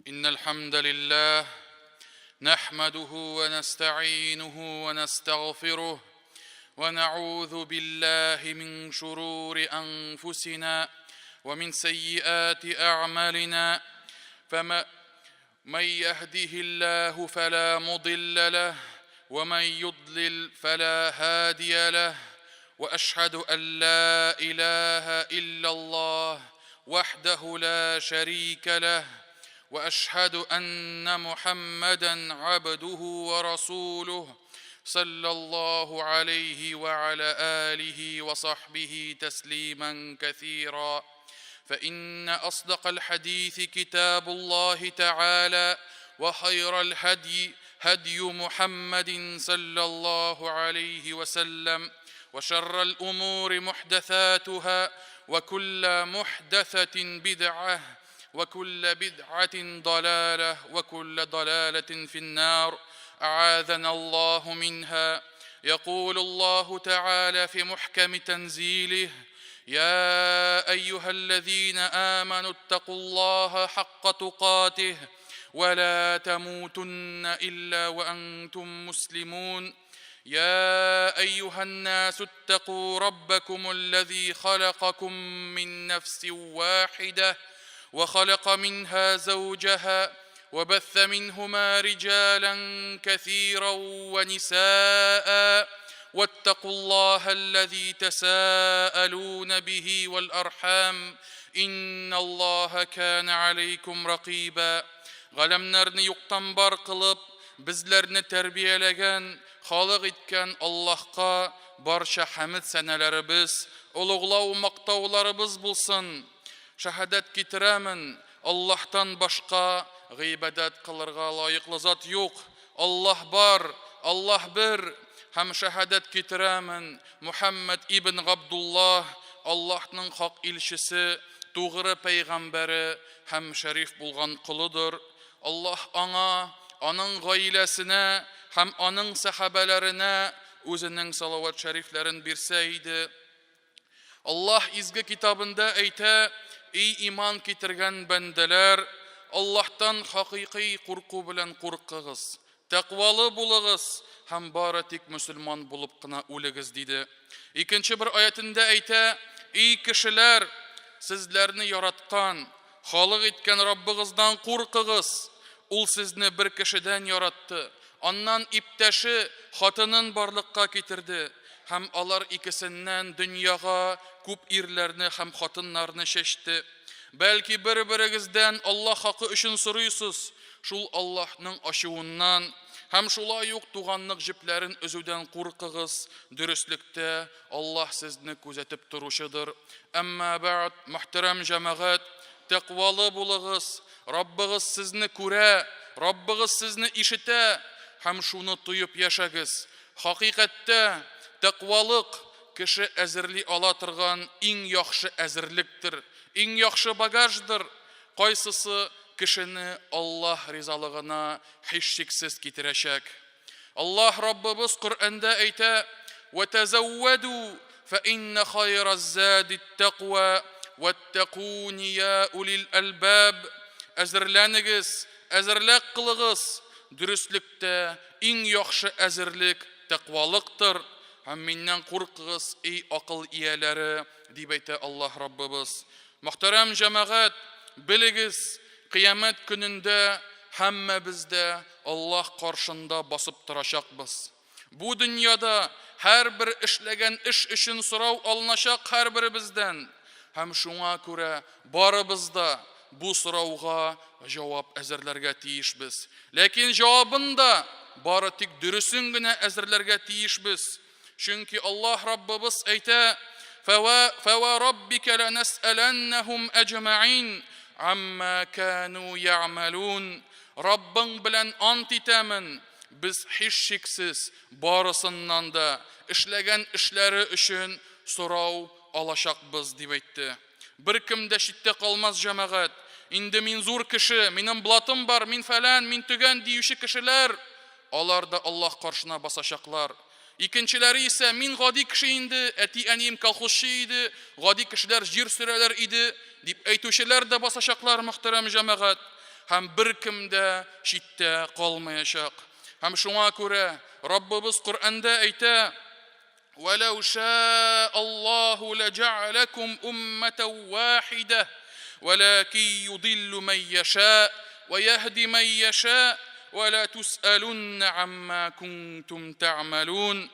إن الحمد لله نحمده ونستعينه ونستغفره ونعوذ بالله من شرور أنفسنا ومن سيئات أعمالنا فما من يهده الله فلا مضل له ومن يضلل فلا هادي له واشهد ان لا اله الا الله وحده لا شريك له واشهد ان محمدا عبده ورسوله صلى الله عليه وعلى اله وصحبه تسليما كثيرا فان اصدق الحديث كتاب الله تعالى وخير الهدي هدي محمد صلى الله عليه وسلم وشر الامور محدثاتها وكل محدثه بدعه وكل بدعه ضلاله وكل ضلاله في النار اعاذنا الله منها يقول الله تعالى في محكم تنزيله يا ايها الذين امنوا اتقوا الله حق تقاته ولا تموتن الا وانتم مسلمون يا ايها الناس اتقوا ربكم الذي خلقكم من نفس واحده وخلق منها زوجها وبث منهما رجالا كثيرا ونساء واتقوا الله الذي تساءلون به والارحام ان الله كان عليكم رقيبا Галәмнәрне юктан бар кылып, безләрне тәрбияләгән, халык иткән Аллаһка барча хәмед сәнәләребез, олуглау мактауларыбыз булсын. Шәһадәт китерәмен, Аллаһтан башка гыйбадәт кылырга лаеклы зат юк. Аллаһ бар, Аллаһ бер. Һәм шәһадәт китерәмен, Мухәммәд ибн Габдуллаһ, Аллаһның хак илчесе, тугры пәйгамбәре һәм шәриф булган колыдыр. Аллаһ аңа, аның гаиләсенә һәм аның сәхабәләренә үзенең салават шәрифләрен бирсә иде. Аллаһ изге китабында әйтә, Эй иман китергән бәндәләр, Аллаһтан хакыйкый курку белән куркыгыз, тәкъвалы булыгыз һәм бары тик мөселман булып кына үлегез, диде. Икенче бер аятендә әйтә, Эй кешеләр, сезләрне яраткан, халык иткән Раббыгыздан куркыгыз. Ул сезне бер кешедән яратты, аннан иптәше, хатынын барлыкка китерде һәм алар икесеннән дөньяга күп ирләрне һәм хатыннарны чәчте. Бәлки бер-берегездән Аллаһ хакы өчен сорыйсыз, шул Аллаһның ачуыннан һәм шулай ук туганлык җепләрен өзүдән куркыгыз, дөреслектә Аллаһ сезне күзәтеп торучыдыр. Әмма бәгъд, мөхтәрәм җәмәгать, тәкъвалы булыгыз, Раббыгыз сезне күрә, Раббыгыз сезне ишетә һәм шуны тоеп яшәгез. Хакыйкатьтә, тәкъвалык, кеше әзерли ала торган иң яхшы әзерлектер, иң яхшы багаждыр, кайсысы кешене Аллаһ ризалыгына һичшиксез китерәчәк. Аллаһ Раббыбыз Коръәндә әйтә: "Вәтәзәввәду фә иннә хайраз-зади ат-тәкъва, вәттәкуни я улил әлбаб". Әзерләнегез, әзерлек кылыгыз, дөреслектә иң яхшы әзерлек тәкъвалыктыр, һәм миннән куркыгыз, эй акыл ияләре, дип әйтә Аллаһ Раббыбыз. Мөхтәрәм җәмәгать, белегез, кыямәт көнендә һәммәбез дә Аллаһ каршында басып торачакбыз. Бу дөньяда һәрбер эшләгән эш өчен сорау алыначак һәрберебездән. Һәм шуңа күрә барыбыз да бу сорауга җавап әзерләргә тиешбез. Ләкин җавабын да бары тик дөресен генә әзерләргә тиешбез. Чөнки Аллаһ Раббыбыз әйтә, Фәвә раббика ләнәсәләннәһум әҗмәин амма кану я'мәлун. Раббың белән ант итәмен, без һичшиксез барысыннан да эшләгән эшләре өчен сорау алачакбыз, дип әйтте. Беркем дә читтә калмас, җәмәгать. Инде мин зур кеше, минем блатым бар, мин фәлән, мин төгән диюче кешеләр, алар да Аллаһ каршына басачаклар. Икенчеләре исә, мин гади кеше инде, әти-әнием колхозчы иде, гади кешеләр җир сөрәләр иде, дип әйтүчеләр дә басачаклар, мөхтәрәм җәмәгать. Һәм беркем дә читтә калмаячак. Һәм шуңа күрә Раббыбыз Коръәндә әйтә, Вәләү шәә Аллаһу ләҗәгъәләкүм уммәтән вахидә, вәләкин юдиллу мән яшә, вә яһди мән яшә, вә лә түсьәлүннә амма кунтум тәгъмәлүн.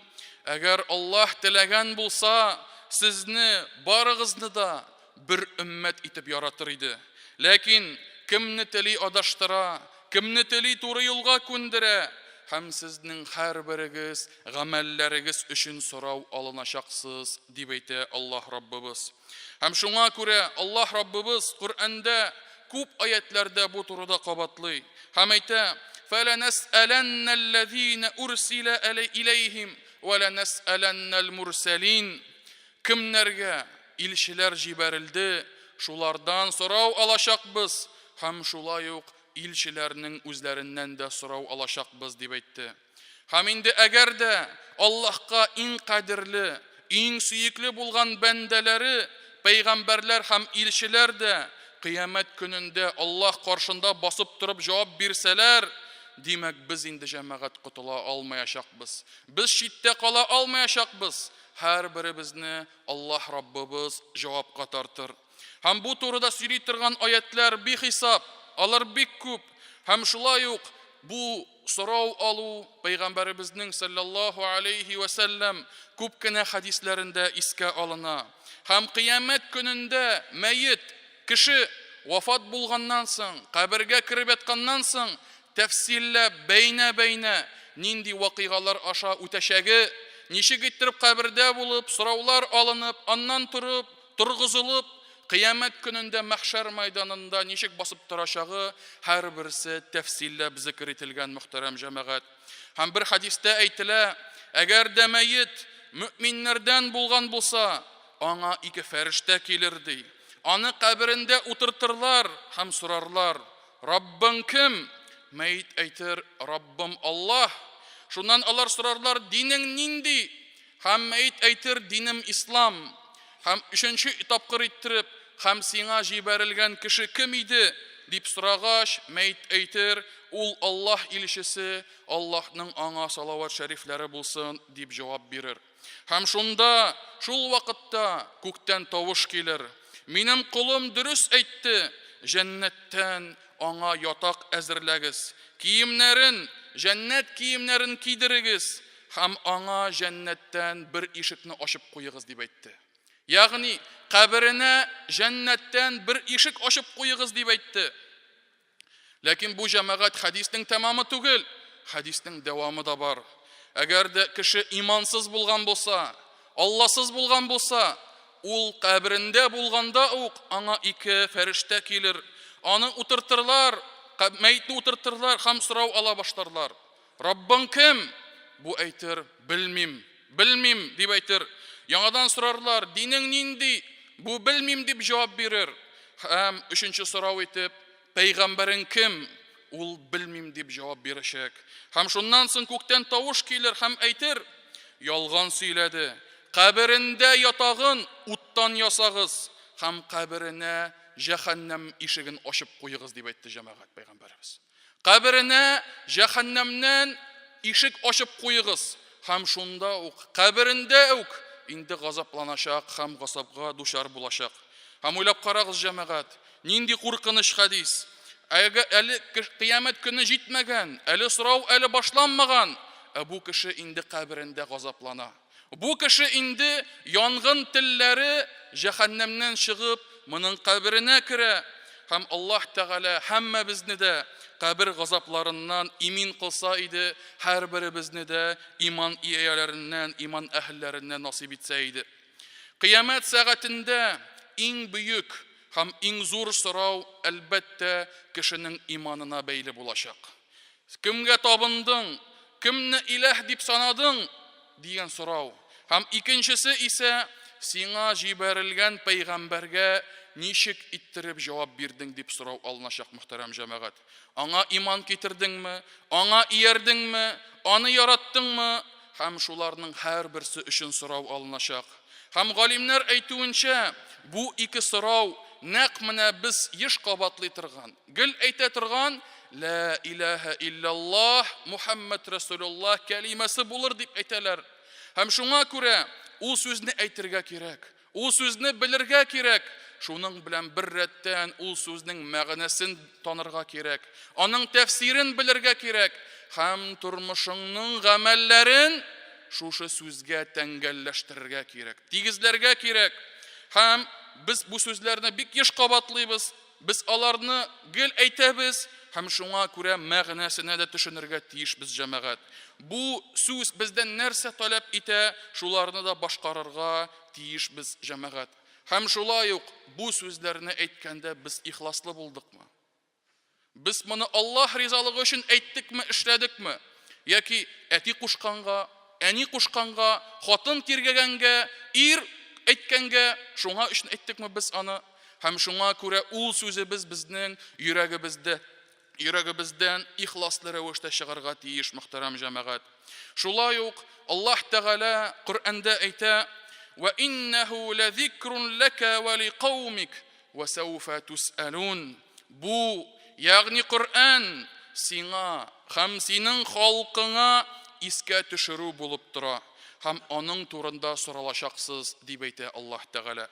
Әгәр Аллаһ теләгән булса, сезне барыгызны да бер өммәт итеп яратыр иде. Ләкин кемне тели адаштыра, кемне тели туры юлга күндерә, һәм сезнең һәрберегез гамәлләрегез өчен сорау алыначаксыз, дип әйтә Аллаһ Раббыбыз. Һәм шуңа күрә Аллаһ Раббыбыз Коръәндә күп аятьләрдә бу турыда кабатлый һәм әйтә, Фәләнәсьәләннәлләзинә урсилә иләйһим вә ләнәсьәләннәл мурсәлин. Кемнәргә илчеләр җибәрелде, шулардан сорау алачакбыз һәм шулай ук илчеләрнең үзләреннән дә сорау алачакбыз, дип әйтте. Һәм инде әгәр дә Аллаһка иң кадерле, иң сөекле булган бәндәләре, пәйгамбәрләр һәм илчеләр дә Кыямәт көнендә Аллаһ каршында басып торып җавап бирсәләр, димәк, без инде, җәмәгать, котыла алмаячакбыз. Без читтә кала алмаячакбыз. Һәрберебезне Аллаһ Раббыбыз җавапка тартыр. Һәм бу турыда сөйли торган аятьләр бихисап, алар бик күп. Һәм шулай ук бу сорау алу Пәйгамбәребезнең салләллаһу алейһи вә сәлләм күп кенә хәдисләрендә искә алына. Һәм Кыямәт көнендә мәет, кеше, вафат булганнан соң, кабергә кереп ятканнан соң, тәфсилләп, бәйнә-бәйнә нинди вакыйгалар аша үтәчәге, ничек иттереп кабердә булып, сораулар алынып, аннан торып, торгызылып, Кыямәт көнендә мәхшәр мәйданында ничек басып торачагы һәрберсе тәфсилләп зикер ителгән, мөхтәрәм җәмәгать. Һәм бер хәдистә әйтелә, әгәр дә мәет мөэминнәрдән булган булса, аңа ике фәрештә килер, ди. Аны каберендә утыртырлар һәм сорарлар, Раббың кем? Мәет әйтер, Раббым Аллаһ. Шуннан алар сорарлар, Динең нинди? Һәм мәет әйтер, Динем Ислам. Һәм өченче тапкыр иттереп, Һәм сиңа җибәрелгән кеше кем иде? дип сорагач, мәет әйтер, Ул Аллаһ илчесе, Аллаһның аңа салават шәрифләре булсын, дип җавап бирер. Һәм шунда, шул вакытта, күктән тавыш килер, Минем колым дөрес әйтте, җәннәттән аңа ятак әзерләгез, киемнәрен, җәннәт киемнәрен кидерегез һәм аңа җәннәттән бер ишекне ачып куегыз, дип әйтте. Ягъни, каберенә җәннәттән бер ишек ачып куегыз, дип әйтте. Ләкин бу җәмәгать хәдиснең тәмамы түгел, хәдиснең дәвамы да бар. Әгәр дә кеше имансыз булган булса, Алласыз булган булса, ул каберендә булганда ук аңа ике фәрештә килер, аны утыртырлар, мәетне утыртырлар һәм сорау ала башларлар. Раббың кем? Бу әйтер, белмим, белмим, дип әйтер. Яңадан сорарлар, динең нинди? Бу белмим дип җавап бирер. Һәм өченче сорау итеп, пәйгамбәрең кем? Ул белмим дип җавап бирәчәк. Һәм шуннан соң күктән тавыш килер һәм әйтер, ялган сөйләде. Каберендә ятагын уттан ясагыз һәм каберенә җәһәннәм ишеген ачып куегыз, дип әйтте җәмәгать пәйгамбәребез. Каберенә җәһәннәмнән ишек ачып куегыз һәм шунда ук, каберендә үк инде газапланачак һәм газапка дучар булачак. Һәм уйлап карагыз, җәмәгать, нинди куркыныч хәдис. Әле кыямәт көне җитмәгән, әле сорау әле башланмаган, ә бу кеше инде каберендә газаплана. Бу кеше инде янгын телләре җәһәннәмнән чыгып, моның каберенә керә. Һәм Аллаһ Тәгалә һәммәбезне дә кабер газапларыннан имин кылса иде, һәрберебезне дә иман ияләреннән, иман әһелләреннән насыйп итсә иде. Кыямәт сәгатендә иң бөек һәм иң зур сорау, әлбәттә, кешенең иманына бәйле булачак. Кемгә табындың? Кемне иләһ дип санадың? дигән сорау. Һәм икенчесе исә, сиңа җибәрелгән пәйгамбәргә ничек иттереп җавап бирдең дип сорау алыначак, мөхтәрәм җәмәгать. Аңа иман китердеңме? Аңа иярдеңме? Аны яраттыңмы? Һәм шуларның һәрберсе өчен сорау алыначак. Һәм галимнәр әйтүенчә, бу ике сорау нәкъ менә без еш кабатлый торган, гел әйтә торган Лә иләһә илляллаһ Мухәммәд Рәсүлуллаһ кәлимәсе булыр дип әйтәләр. Һәм шуңа күрә ул сүзне әйтергә кирәк. Ул сүзне белергә кирәк. Шуның белән бер рәттән ул сүзнең мәгънәсен танырга кирәк. Аның тәфсирен белергә кирәк. Һәм тормышыңның гамәлләрен шушы сүзгә тәңгәлләштерергә кирәк, тигезләргә кирәк. Һәм без бу сүзләрне бик еш кабатлыйбыз, без аларны гел әйтәбез һәм шуңа күрә мәгънәсенә дә төшенергә тиешбез, җәмәгать. Бу сүз бездән нәрсә таләп итә, шуларны да башкарырга тиешбез, җәмәгать. Һәм шулай ук бу сүзләрне әйткәндә без ихласлы булдыкмы? Без моны Аллаһ ризалыгы өчен әйттекме, эшләдекме? Яки әти кушканга, әни кушканга, хатын тиргәгәнгә, ир әйткәнгә, шуңа өчен әйттекме без аны? Һәм шуңа күрә ул сүзебез безнең йөрәгебездә, йөрәгебездән ихласлы рәвештә чыгарга тиеш, мөхтәрәм җәмәгать. Шулай ук Аллаһ Тәгалә Коръәндә әйтә: "Ва иннәһу ләзикрун ләкә ва ликаумик ва сәүфә тусәлун". Бу, ягъни Коръән, сиңа һәм синең халкыңа искә төшерү булып тора һәм аның турында соралачаксыз, дип әйтә Аллаһ Тәгалә.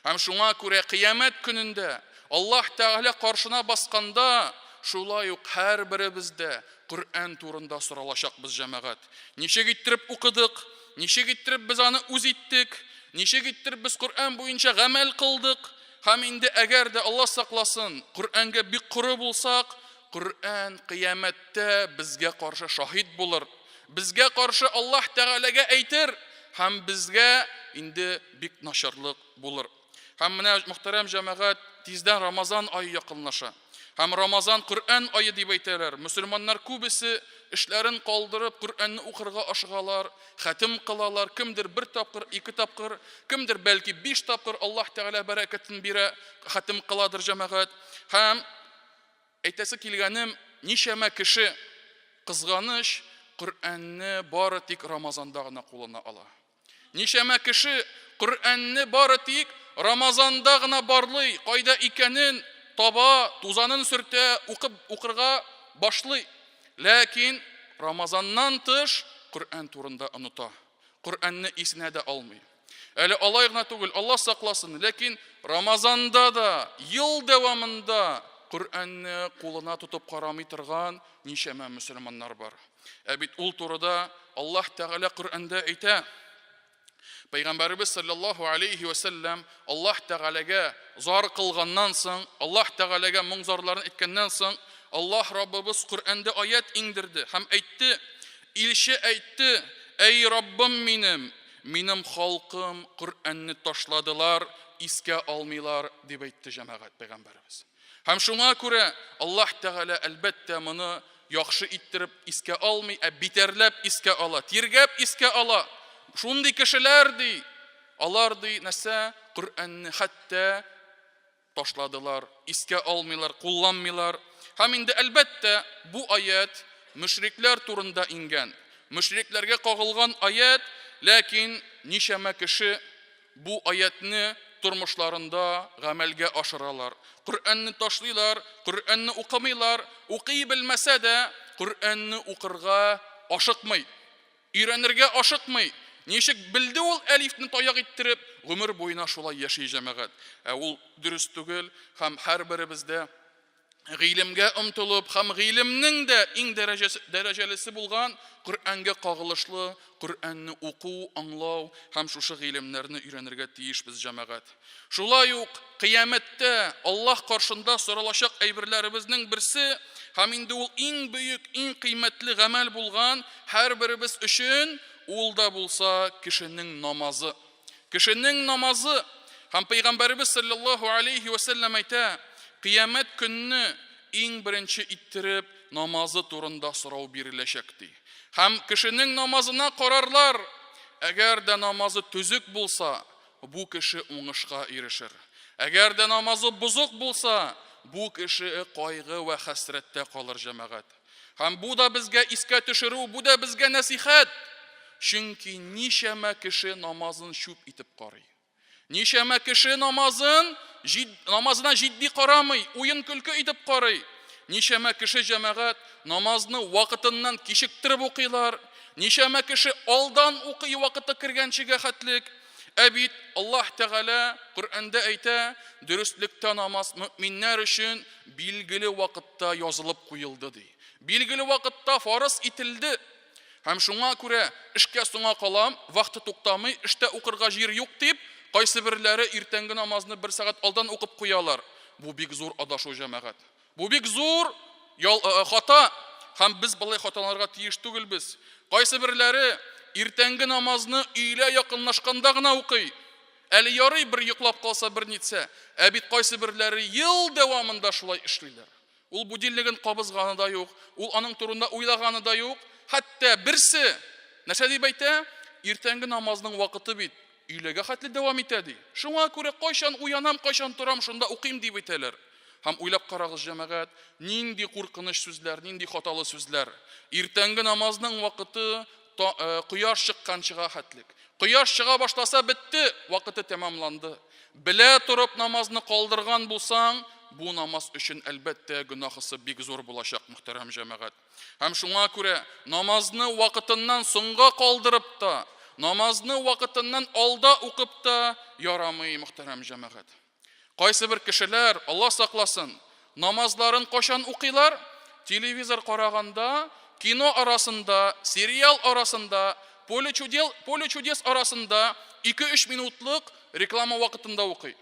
Һәм шуңа күрә кыямәт көнендә Аллаһ Тәгалә каршына басканда, шулай ук һәрберебез дә Коръән турында соралачакбыз, җәмәгать. Ничек иттереп укыдык, ничек иттереп без аны үз иттек, ничек иттереп без Коръән буенча гамәл кылдык, һәм инде әгәр дә Аллаһ сакласын, Коръәнгә бик коры булсак, Коръән кыямәттә безгә каршы шаһит булыр. Безгә каршы Аллаһ Тәгаләгә әйтер һәм безгә инде бик начарлык булыр. Һәм менә, мөхтәрәм җәмәгать, тиздән Рамазан ае якынлаша. Һәм Рамазан Коръән ае дип әйтәләр. Мөселманнар күбесе эшләрен калдырып, Коръәнне укырга ашыгалар, хәтем кылалар. Кемдер бер тапкыр, ике тапкыр, кемдер бәлки биш тапкыр Аллаһ Тәгалә бәрәкәтен бирә, хәтем кыладыр җәмәгать. Һәм Әйтәсе килгәнем, ничәмә кеше, кызганыч, Коръәнне бары тик Рамазанда гына кулына ала. Ничәмә кеше Коръәнне бары тик Рамазанда гына барлый, кайда икәнен таба, тузанын сөртә, укып укырга башлый. Ләкин Рамазаннан тыш Коръән турында оныта. Коръәнне исенә дә алмый. Әле алай гына түгел, Алла сакласын, ләкин Рамазанда да, ел дәвамында Коръәнне кулына тотып карамый торган ничәмә мөселманнар бар. Ә бит ул турыда Аллаһ Тәгалә Коръәндә әйтә. Пәйгамбәребез саллаллаһу алейхи ва сәлләм Аллаһ Тәгаләгә зар кылганнан соң, Аллаһ Тәгаләгә моң-зарларын әйткәннән соң, Аллаһ Раббыбыз Коръәндә аять иңдерде һәм әйтте: Илче әйтте, Әй Раббым минем, минем халкым Коръәнне ташладылар, искә алмыйлар, дип әйтте җәмәгать пәйгамбәребез. Һәм шуңа күрә Аллаһ Тәгалә, әлбәттә, моны яхшы иттереп искә алмый, ә битәрләп искә ала, тиргәп искә ала. Шундый кешеләр, ди, алар, ди, нәрсә, Коръәнне хәтта ташладылар, искә алмыйлар, кулланмыйлар. Һәм инде, әлбәттә, бу аять мөшрикләр турында иңгән. Мөшрикләргә кагылган аять, ләкин ничәмә кеше бу аятьне тормышларында гамәлгә ашыралар. Коръәнне ташлыйлар, Коръәнне укымыйлар, укый белмәсә дә, Коръәнне укырга ашыкмый. Өйрәнергә ашыкмый. Ничек белде ул әлифне таяк иттереп, гомер буена шулай яши җәмәгать. Ә ул дөрес түгел һәм һәрберебез дә гыйлемгә омтылып һәм гыйлемнең дә иң дәрәҗәсе, дәрәҗәлесе булган Коръәнгә кагылышлы Коръәнне уку, аңлау һәм шушы гыйлемнәрне өйрәнергә тиешбез җәмәгать. Шулай ук кыямәттә Аллаһ каршында соралачак әйберләребезнең берсе һәм инде ул иң бөек, иң кыйммәтле гамәл булган һәрберебез өчен ул да булса кешенең намазы. Кешенең намазы. Һәм Пәйгамбәребез салләллаһу алейһи вә сәлләм әйтә, кыямәт көнне иң беренче иттереп намазы турында сорау биреләчәк, ди. Һәм кешенең намазына карарлар, әгәр дә намазы төзек булса, бу кеше уңышка ирешер. Әгәр дә намазы бозык булса, бу кеше кайгы вә хәсрәттә калыр, җәмәгать. Һәм бу да безгә искә төшерү, бу да безгә нәсыйхәт. Чөнки ничәмә кеше намазын чүп итеп карый. Ничәмә кеше намазын, намазына җитди карамый, уен-көлке итеп карый. Ничәмә кеше җәмәгать намазны вакытыннан кичектереп укыйлар. Ничәмә кеше алдан укый вакыты кергәнчегә хәтлек. Ә бит Аллаһ Тәгалә Коръәндә әйтә, дөреслектә намаз мөэминнәр өчен билгеле вакытта язылып куелды ди. Билгеле вакытта фарыз ителде. Һәм шуңа күрә эшкә соңа калам, вахта туктамый, эштә укырга җир юк дип, кайсыберләре иртәнге намазны бер сәгать алдан укып куялар. Бу бик зур адашу, җәмәгать. Бу бик зур ял, э, хата, һәм без болай хаталанырга тиеш түгелбез. Кайсыберләре иртәнге намазны өйлә якынлашканда гына укый. Әле ярый бер йоклап калса, бер нитсә. Ә бит кайсыберләре ел дәвамында шулай эшлиләр. Ул будильнигын кабызганы да юк, ул аның турында уйлаганы да юк. Хәтта берсе нәрсә дип әйтә? Иртәнге намазның вакыты бит өйләгә хәтле дәвам итә ди. Шуңа күрә кайчан уянам, кайчан торам, шунда укыйм дип әйтәләр. Һәм уйлап карагыз, җәмәгать, нинди куркыныч сүзләр, нинди хаталы сүзләр. Иртәнге намазның вакыты э, кояш чыкканчыга хәтлек. Кояш чыга башласа бетте, вакыты тәмамланды. Белә торып намазны калдырган булсаң, бу намаз өчен, әлбәттә, гөнаһысы бик зур булачак, мөхтәрәм җәмәгать. Һәм шуңа күрә намазны вакытыннан соңга калдырып та, намазны вакытыннан алда укып та ярамый, мөхтәрәм җәмәгать. Кайсы бер кешеләр, Алла сакласын, намазларын кайчан укыйлар? Телевизор караганда, кино арасында, сериал арасында, поле чудес, поле чудес арасында 2-3 минутлык реклама вакытында укый.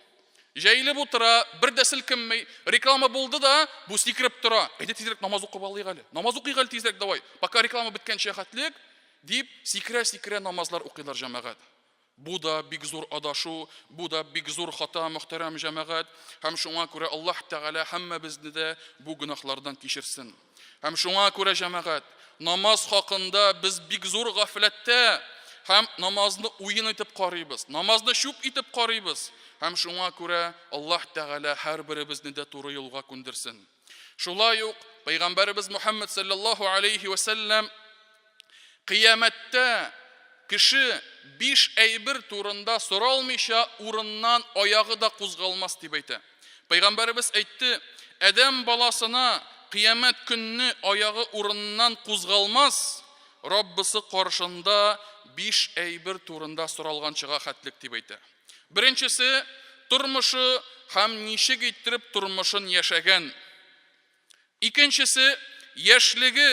Җәелеп утыра, бер дә селкенми. Реклама булды да, бу сикереп тора. Әйдә тизрәк намаз укып алыйк әле. Намаз укыйк әле тизрәк, давай. Пока реклама беткәнче хәтлек, дип сикерә-сикерә намазлар укыйлар җәмәгать. Бу да бик зур адашу, бу да бик зур хата, мөхтәрәм җәмәгать. Һәм шуңа күрә Аллаһ Тәгалә һәммәбезне дә бу гөнаһлардан кичерсен. Һәм шуңа күрә, җәмәгать, намаз хакында без бик зур гафләттә һәм намазны уен итеп карыйбыз, намазны чүп итеп карыйбыз. Һәм шуңа күрә Аллаһ Тәгалә һәрберебезне дә туры юлга күндерсен. Шулай ук Пәйгамбәребез Мухаммад саллаллаһу алейхи ва сәлләм кыямәттә кеше биш әйбер турында соралмыйча урыннан аягы да кузгалмас дип әйтә. Пәйгамбәребез әйтте, адәм баласына кыямәт көнне аягы урыннан кузгалмас, Раббысы каршында биш әйбер турында соралганчыга хәтлек дип әйтә. Беренчесе, тормышы һәм ничек иттереп тормышын яшәгән. Икенчесе, яшьлеге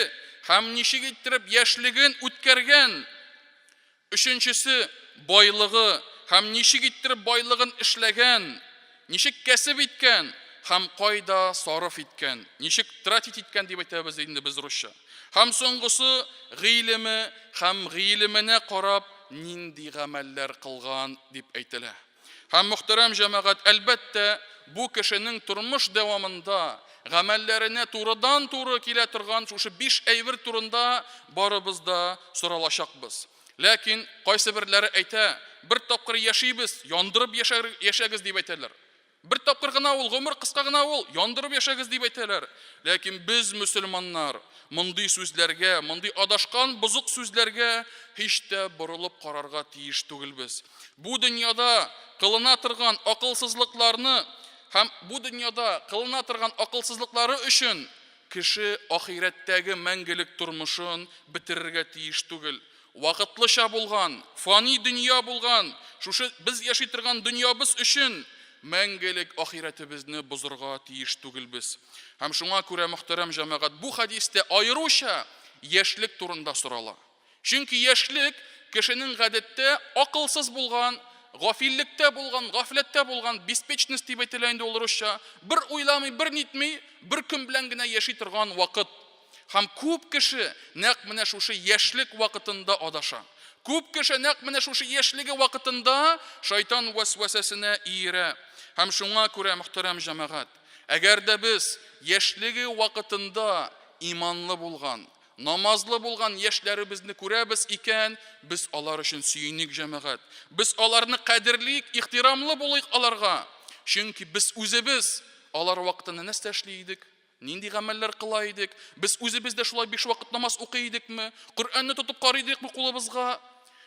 һәм ничек иттереп яшьлеген үткәргән. Өченчесе, байлыгы һәм ничек иттереп байлыгын эшләгән, ничек кәсеп иткән һәм кайда сарыф иткән, ничек тратить иткән дип әйтәбез инде без русча. Һәм соңгысы, гыйлеме һәм гыйлеменә карап нинди гамәлләр кылган дип әйтелә. Һәм, мөхтәрәм җәмәгать, әлбәттә, бу кешенең тормыш дәвамында гамәлләренә турыдан-туры килә торган шушы биш әйбер турында барыбыз да соралачакбыз. Ләкин кайсыберләре әйтә, бер тапкыр яшибез, яндырып яшәгез дип әйтәләр. Бер тапкыр гына ул, гомер кыска гына ул, яндырып яшәгез дип әйтәләр. Ләкин без, мөселманнар, мондый сүзләргә, мондый адашкан бозык сүзләргә һич тә борылып карарга тиеш түгелбез. Бу дөньяда кылына торган акылсызлыкларны һәм бу дөньяда кылына торган акылсызлыклары өчен кеше ахирәттәге мәңгелек тормышын бетерергә тиеш түгел. Вакытлыча булган, фани дөнья булган, шушы без яши торган дөньябыз өчен мәңгелек ахирәтебезне бозырга тиеш түгелбез. Һәм шуңа күрә, мөхтәрәм җәмәгать, бу хәдистә аеруча яшьлек турында сорала. Чөнки яшьлек кешенең гадәттә акылсыз булган, гафиллектә булган, гафләттә булган, беспечность дип әйтелә инде ул русча, бер уйламый, бер нитми, бер көн белән генә яши торган вакыт. Һәм күп кеше нәкъ менә шушы яшьлек вакытында адаша. Күп кеше нәкъ менә шушы яшьлеге вакытында шайтан вәсвәсәсенә иерә. Һәм шуңа күрә, мөхтәрәм җәмәгать, әгәр дә без яшьлеге вакытында иманлы булган, намазлы булган яшьләребезне күрәбез икән, без алар өчен сөеник, җәмәгать. Без аларны кадерлик, ихтирамлы булыйк аларга. Чөнки без үзебез алар вакытында нәрсә эшли идек? Нинди гамәлләр кыла идек? Без үзебез дә шулай биш вакыт намаз укый идекме? Коръәнне тотып карый идекме кулыбызга?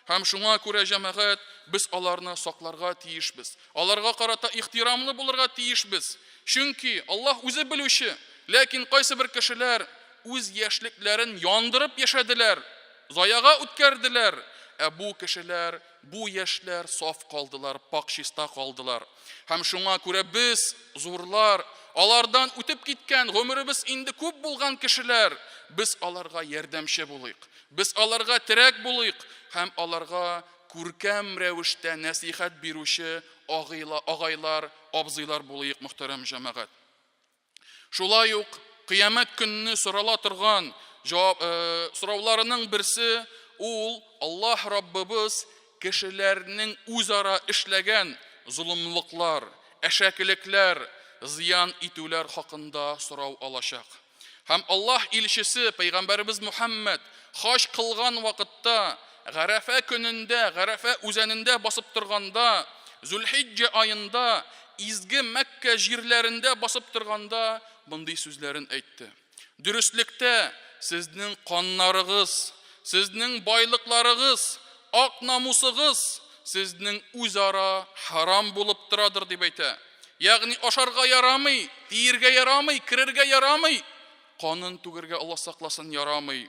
Һәм шуңа күрә, җәмәгать, без аларны сакларга тиешбез. Аларга карата ихтирамлы булырга тиешбез. Чөнки Аллаһ үзе белүче, ләкин кайсыбер кешеләр үз яшьлекләрен яндырып яшәделәр, заяга үткәрделәр, ә бу кешеләр, бу яшьләр саф калдылар, пакь чиста калдылар. Һәм шуңа күрә без, зурлар, алардан үтеп киткән, гомеребез инде күп булган кешеләр, без аларга ярдәмче булыйк. Без аларга терәк булыйк һәм аларга күркәм рәвештә нәсыйхәт бирүче агайлар, абзыйлар булыйк, мөхтәрәм җәмәгать. Шулай ук кыямәт көнне сорала торган җавап, э, сорауларының берсе ул Аллаһ Раббыбыз кешеләрнең үзара эшләгән золымлыклар, әшәкелекләр, зыян итүләр хакында сорау алачак. Һәм Аллаһ илчесе пәйгамбәребез Мухәммәд хаҗ кылган вакытта Гарәфә көнендә, Гарәфә үзәнендә басып торганда, Зүлхиҗҗә аенда изге Мәккә җирләрендә басып торганда мондый сүзләрен әйтте. Дөреслектә, сезнең каннарыгыз, сезнең байлыкларыгыз, ак намусыгыз сезнең үзара харам булып торадыр, дип әйтә. Ягъни ашарга ярамый, тиергә ярамый, керергә ярамый, канын түгергә Алла сакласын ярамый.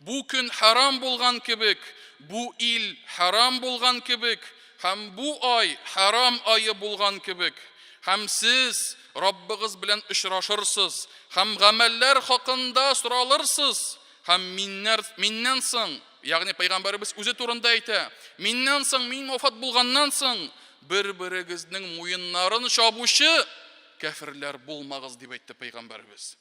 Бу көн харам булган кебек, бу ил харам булган кебек, һәм бу ай харам ае булган кебек. Һәм сез Раббыгыз белән очрашырсыз, һәм гамәлләр хакында соралырсыз, һәм миннәр, миннән соң, ягъни пәйгамбәребез үзе турында әйтә, миннән соң, мин вафат булганнан соң, бер-берегезнең муеннарын чабучы кәферләр булмагыз, дип әйтте пәйгамбәребез.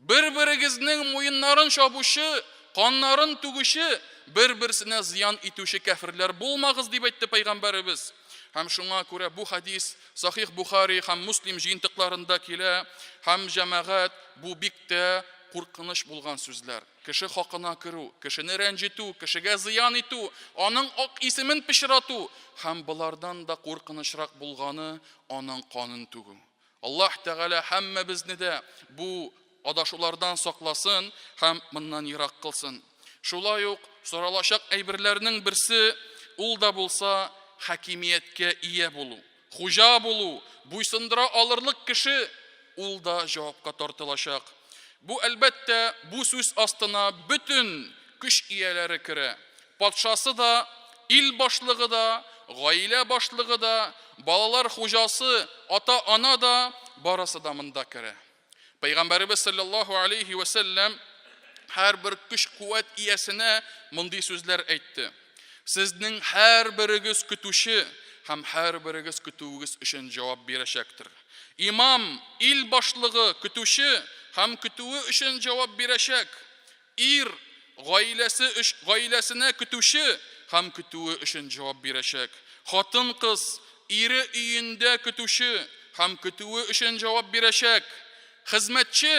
Бер-берегезнең муеннарын чабучы, каннарын түгүче, бер-берсенә зыян итүче кәферләр булмагыз, дип әйтте пәйгамбәребез. Һәм шуңа күрә бу хадис Сахих Бухари һәм Муслим җыентыкларында килә, һәм җәмәгать бу бик тә куркыныч булган сүзләр. Кеше хакына керү, кешене рәнҗетү, кешегә зыян итү, аның ак исемен пычрату һәм болардан да куркынычрак булганы аның канын түгү. Аллаһ Тәгалә һәммәбезне дә бу адашулардан сакласын һәм моннан ерак кылсын. Шулай ук соралачак әйберләрнең берсе ул да булса хакимияткә ия булу, хуҗа булу, буйсындыра алырлык кеше ул да җавапка тартылачак. Бу, әлбәттә, бу сүз астына бөтен көч ияләре керә. Патшасы да, ил башлыгы да, гаилә башлыгы да, балалар хуҗасы, ата-ана да, барысы да монда керә. Пәйгамбәребез саллаллаһу алейхи вә сәлләм һәрбер көч-куәт иясенә мондый сүзләр әйтте. Сезнең һәрберегез көтүче һәм һәрберегез көтүегез өчен җавап бирәчәктер. Имам, ил башлыгы, көтүче һәм көтүе өчен җавап бирәчәк. Ир, гаиләсе өч, гаиләсенә көтүче һәм көтүе өчен җавап бирәчәк. Хатын-кыз, ире өендә көтүче һәм көтүе өчен җавап бирәчәк. Хезмәтче,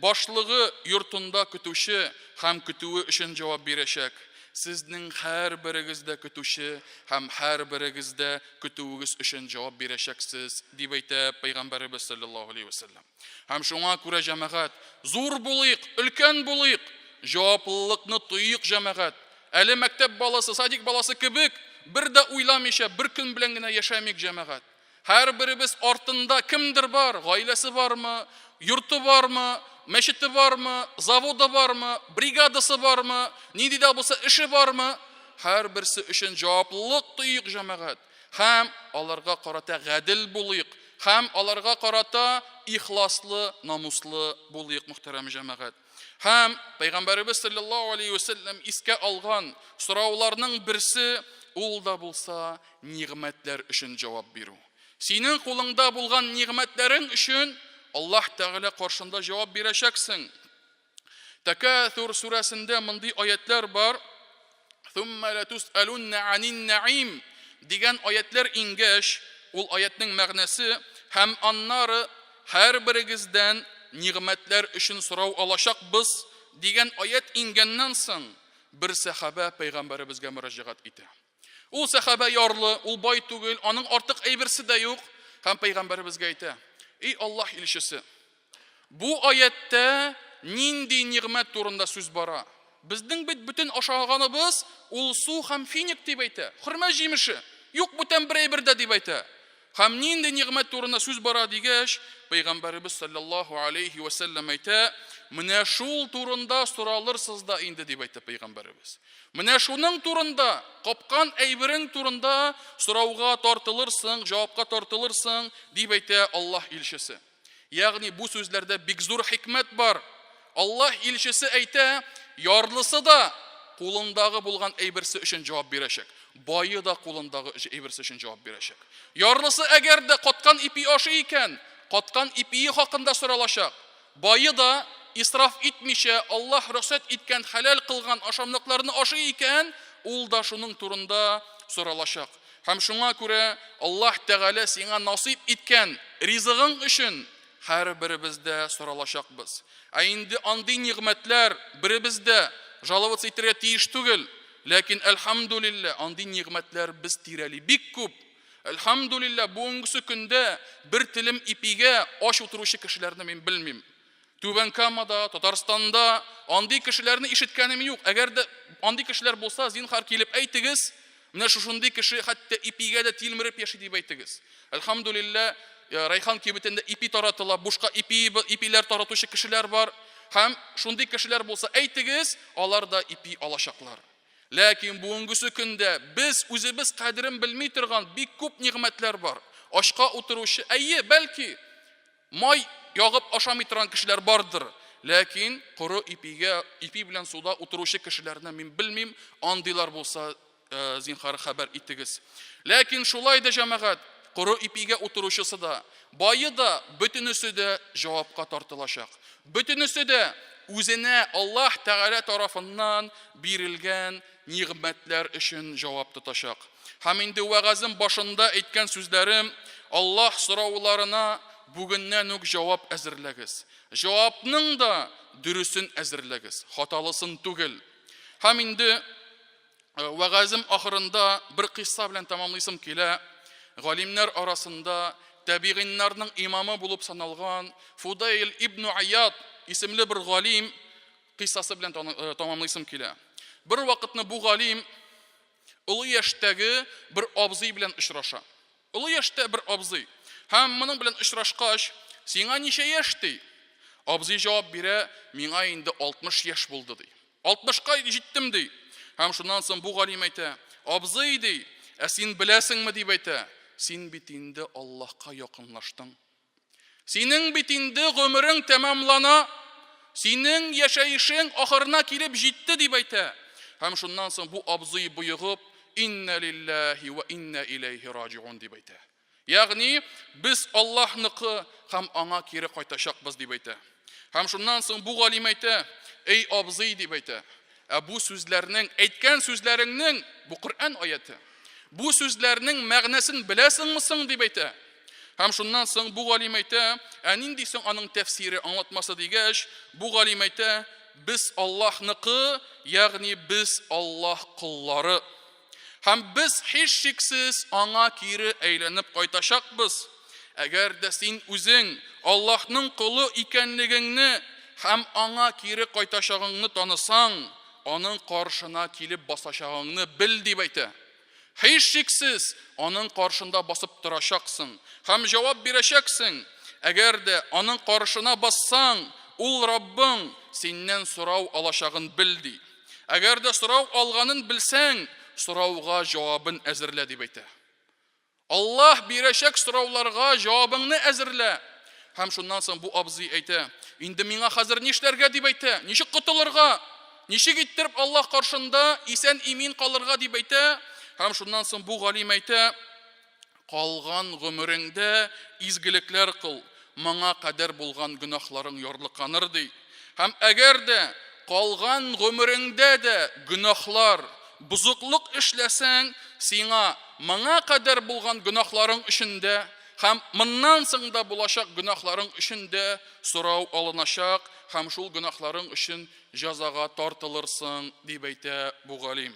башлыгы йортында көтүче һәм көтүе өчен җавап бирәчәк. Сезнең һәрберегез дә көтүче һәм һәрберегез дә көтүегез өчен җавап бирәчәксез, дип әйтә Пәйгамбәребез салләллаһу алейһи вә сәлләм. Һәм шуңа күрә, җәмәгать, зур булыйк, өлкән булыйк, җаваплылыкны тойыйк, җәмәгать. Әле мәктәп баласы, садик баласы кебек, бер дә уйламыйча, бер көн белән генә яшәмик, җәмәгать. Һәрберебез артында кемдер бар, гаиләсе бармы, йорты бармы, мәчете бармы, заводы бармы, бригадасы бармы, нинди дә булса эше бармы, һәрберсе өчен җаваплылык тойыйк, җәмәгать. Һәм аларга карата гадел булыйк, һәм аларга карата ихласлы, намуслы булыйк, мөхтәрәм җәмәгать. Һәм Пәйгамбәребез саллаллаһу алейхи ва сәлләм искә алган сорауларның берсе ул да булса нигъмәтләр өчен җавап бирү. Синең кулыңда булган нигъмәтләрең өчен Аллаһ Тәгалә каршында җавап бирәчәксең. Тәкәсүр сүрәсендә мондый аятлар бар. Thumma латусалунна анин наим дигән аятлар иңгәч, ул аятның мәгънәсе һәм аннары һәрберегездән нигъмәтләр өчен сорау алачакбыз дигән аят иңгәннән соң, бер сәхабә пәйгамбәребезгә мөрәҗәгать итә. Ул сәхабә ярлы, ул бай түгел, аның артык әйберсе дә юк. Һәм пәйгамбәребезгә әйтә: "Эй Аллаһ илчесе, бу аяттә нинди нигъмәт турында сүз бара? Безнең бит бөтен ашаганыбыз ул су һәм финик, дип әйтә. Хөрмә җимеше. Юк бүтән бер әйбер дә, дип әйтә. Һәм нинди нигъмәт турында сүз бара дигәч, Пәйгамбәребез салләллаһу алейһи вә сәлләм әйтә, Менә шул турында соралырсыз да инде, дип әйтә Пәйгамбәребез. Менә шуның турында, капкан әйберең турында сорауга тартылырсың, җавапка тартылырсың, дип әйтә Аллаһ илчесе. Ягъни бу сүзләрдә бик зур хикмәт бар. Аллаһ илчесе әйтә, ярлысы да кулындагы булган әйберсе өчен җавап бирәчәк. Бае да кулындагы әйберсе өчен җавап бирәчәк. Ярлысы әгәр дә каткан ипи ашый икән, каткан ипие хакында соралачак. Бае да исраф итмичә Аллаһ рөхсәт иткән хәләл кылган ашамлыкларны ашый икән, ул да шуның турында соралачак. Һәм шуңа күрә Аллаһ Тәгалә сиңа насыйп иткән ризыгың өчен һәрберебез дә соралачакбыз. Ә инде андый нигъмәтләр беребез дә жаловаться итәргә тиеш түгел. Ләкин, әлхәмдүлилләһ, андый нигъмәтләр без тирәли бик күп. Әлхәмдүлилләһ, бүгенгесе көндә бер телем ипигә ач утыручы кешеләрне мин белмим. Түбән Камада, Татарстанда андый кешеләрне ишеткәнем юк. Әгәр дә андый кешеләр булса, зинһар килеп әйтегез, менә шушындый кеше хәтта ипигә дә тилмереп яши дип әйтегез. Әлхәмдүлилләһ, Райхан кибетендә ипи таратыла, бушка ипи, ипиләр таратучы кешеләр бар. Һәм шундый кешеләр булса, әйтегез, алар да ипи алачаклар. Ләкин бүгенгесе көндә без үзебез кадерен белми торган бик күп нигъмәтләр бар. Ачка утыручы, әйе, бәлки, Май ягып ашамый торган кешеләр бардыр, ләкин коры ипигә, ипи белән суда утыручы кешеләрне мин белмим, андыйлар булса, зинһар хәбәр итегез. Ләкин шулай да, җәмәгать, коры ипигә утыручысы да, бае да, бөтенесе дә җавапка тартылачак. Бөтенесе дә үзенә Аллаһ Тәгалә тарафыннан бирелгән нигъмәтләр өчен җавап тотачак. Һәм инде вәгазем башында әйткән сүзләрем, Аллаһ сорауларына бүгеннән үк җавап әзерләгез. Җавапның да дөресен әзерләгез, хаталысын түгел. Һәм инде вәгазем ахырында бер кыйсса белән тәмамлыйсым килә. Галимнәр арасында тәбигыйннарның имамы булып саналган Фудайл ибн Аяд исемле бер галим кыйссасы белән тәмамлыйсым килә. Бер вакытны бу галим олы яшьтәге бер абзый белән очраша. Олы яшьтә бер абзый. Һәм моның белән очрашкач, сиңа ничә яшь ди? Абзый җавап бирә, миңа инде 60 яшь булды ди. 60-ка җиттем ди. Һәм шуннан соң бу галим әйтә, абзый ди, ә син беләсеңме дип әйтә, син бит инде Аллаһка якынлаштың. Синең бит инде гомерең тәмамлана, синең яшәешең ахырына килеп җитте, дип әйтә. Һәм шуннан соң бу абзый боегып, Инна лилләһи вә инна иләйһи раҗиун дип әйтә. Ягъни, без Аллаһныкы һәм аңа кире кайтачакбыз, дип әйтә. Һәм шуннан соң бу галим әйтә, Эй абзый, дип әйтә, ә бу сүзләрнең, әйткән сүзләреңнең, бу Коръән аяте, бу сүзләрнең мәгънәсен беләсеңме соң, дип әйтә. Һәм шуннан соң бу галим әйтә, ә нинди соң аның тәфсире, аңлатмасы дигәч, бу галим әйтә, без Аллаһныкы, ягъни без Аллаһ коллары. Һәм без һичшиксез аңа кире әйләнеп кайтачакбыз. Әгәр дә син үзең Аллаһның колы икәнлегеңне һәм аңа кире кайтачагыңны танысаң, аның каршына килеп басачагыңны бел, дип әйтә. Һичшиксез аның каршында басып торачаксың һәм җавап бирәчәксең. Әгәр дә аның каршына бассаң, ул Раббың синнән сорау алачагын бел, ди. Әгәр дә сорау алганын белсәң, сорауга җавабын әзерлә, дип әйтә. Аллаһ бирәчәк сорауларга җавабыңны әзерлә. Һәм шуннан соң бу абзый әйтә, инде миңа хәзер нишләргә, дип әйтә, ничек котылырга, ничек иттереп Аллаһ каршында исән-имин калырга, дип әйтә. Һәм шуннан соң бу галим әйтә, калган гомереңдә изгелекләр кыл, моңа кадәр булган гөнаһларың ярлыканыр, ди. Һәм әгәр дә калган гомереңдә дә гөнаһлар, бозыклык эшләсәң, сиңа моңа кадәр булган гөнаһларың өчен дә һәм моннан соң да булачак гөнаһларың өчен дә сорау алыначак һәм шул гөнаһларың өчен җәзага тартылырсың, дип әйтә бу галим.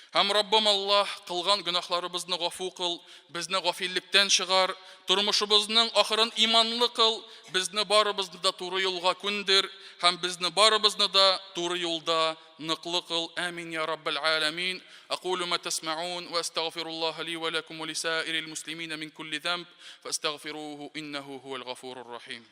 Һәм Раббым Аллаһ, кылган гөнаһларыбызны гафу кыл, безне гафиллектән чыгар, тормышыбызның ахырын иманлы кыл, безне барыбызны да туры юлга күндер һәм безне барыбызны да туры юлда ныклы кыл. Амин я Раббел аләмин. Акулу ма тәсмәун вә әстәгъфируллаһа ли вә ләкум вә лисаирил муслимина мин кулли зәмб фәстәгъфируху иннәһу һуәл гафурур рахим.